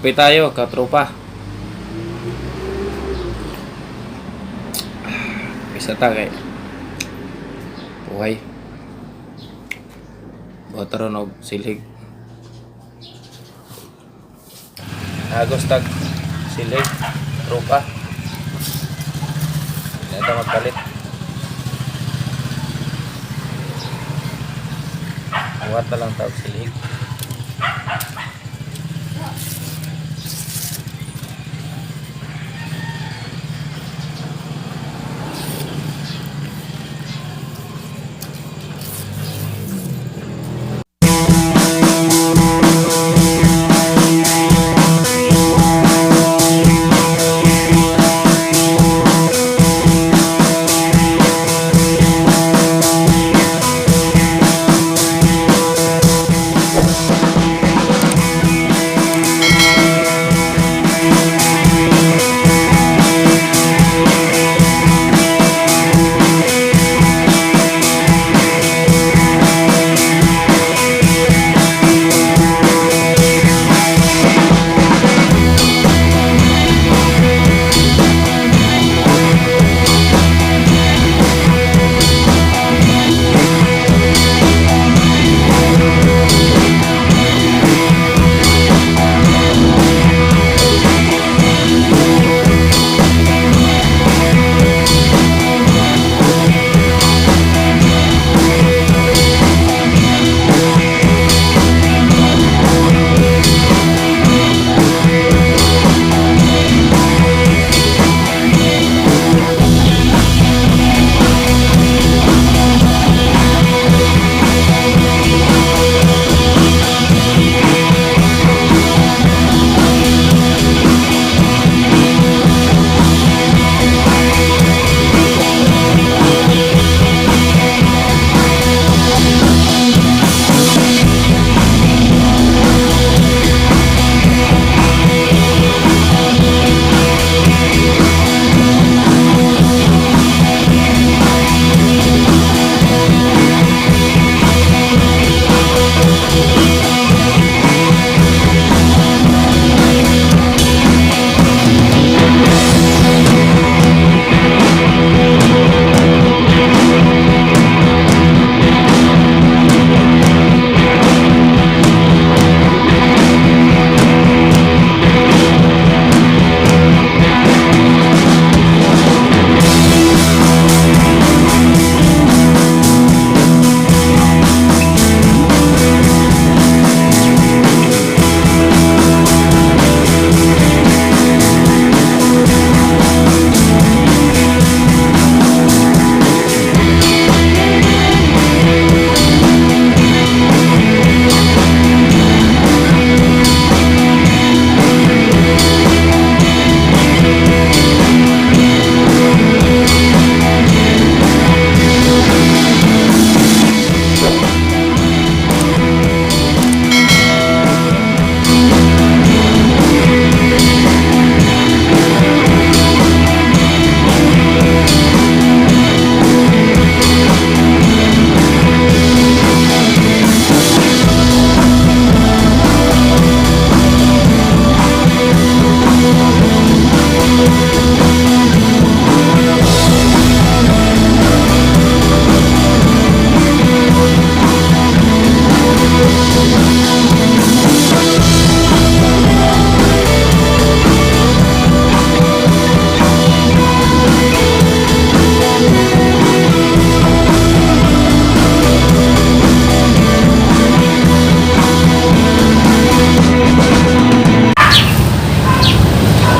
Kape tayo, katropa. Isa ta kay. Buhay. Buhat og silhig. Agos tag silhig, tropa. Hindi na magpalit. Buhat na lang tawag silhig.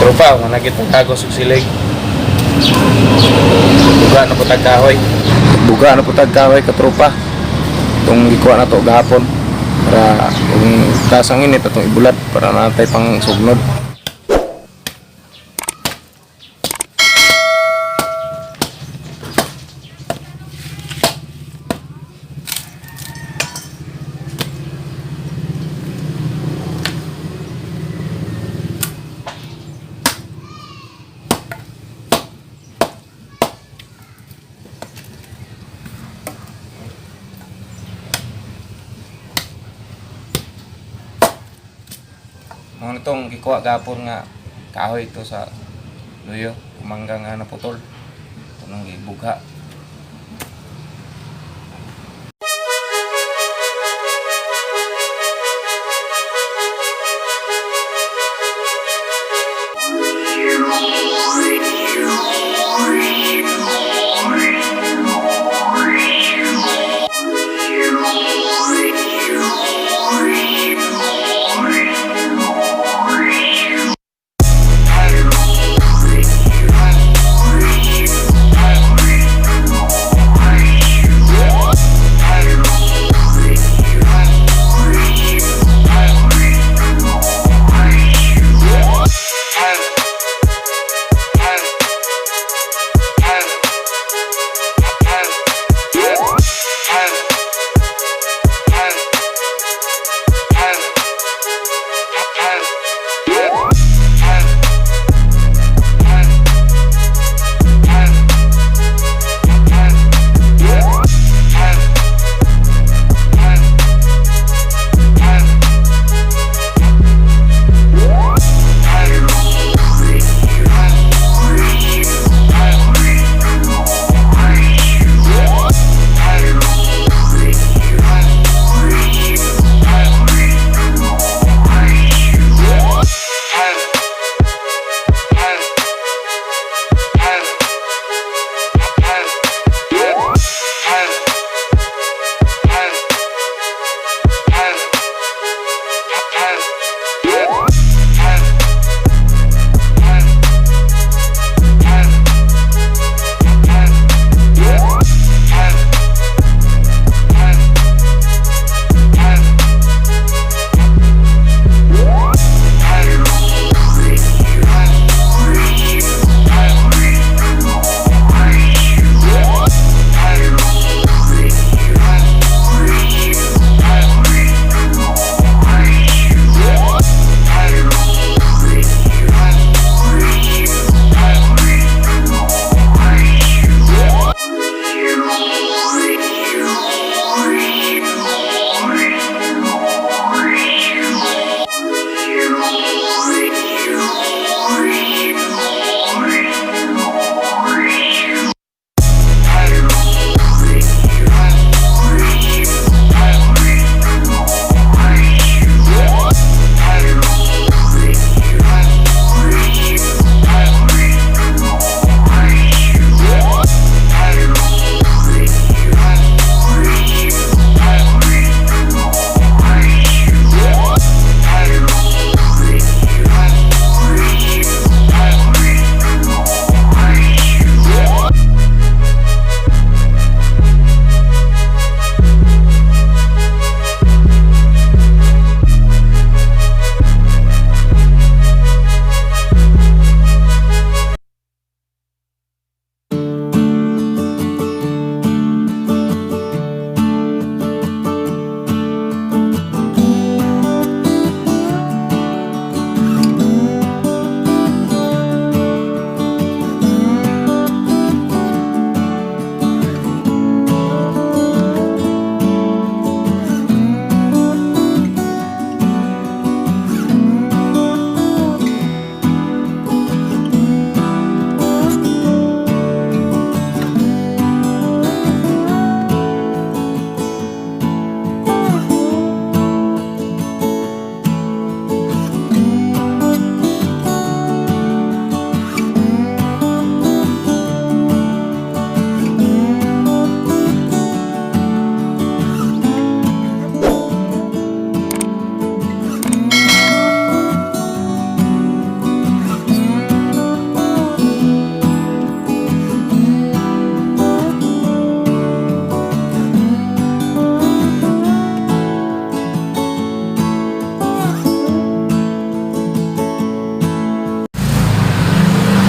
Tropa, mga nakita tagos og silig. Buga na putag kahoy. Buga na putag kahoy katropa. Itong gikuha na to gahapon para kung tasang init atong ibulat para natay pang sugnod. Mga Itong gikuha gapon nga kahoy ito sa luyo, mangga nga naputol. Ito nang gibugha.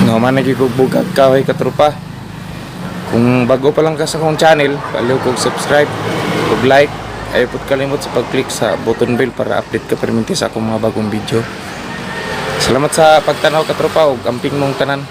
No, man nagigubugag kahoy katropa. Kung bago pa lang ka sa akong channel, baliw kog subscribe, ug like, ay pud kalimot sa pag-click sa button bell para update ka perminti sa akong mga bagong video. Salamat sa pagtanaw katropa ug amping mong tanan.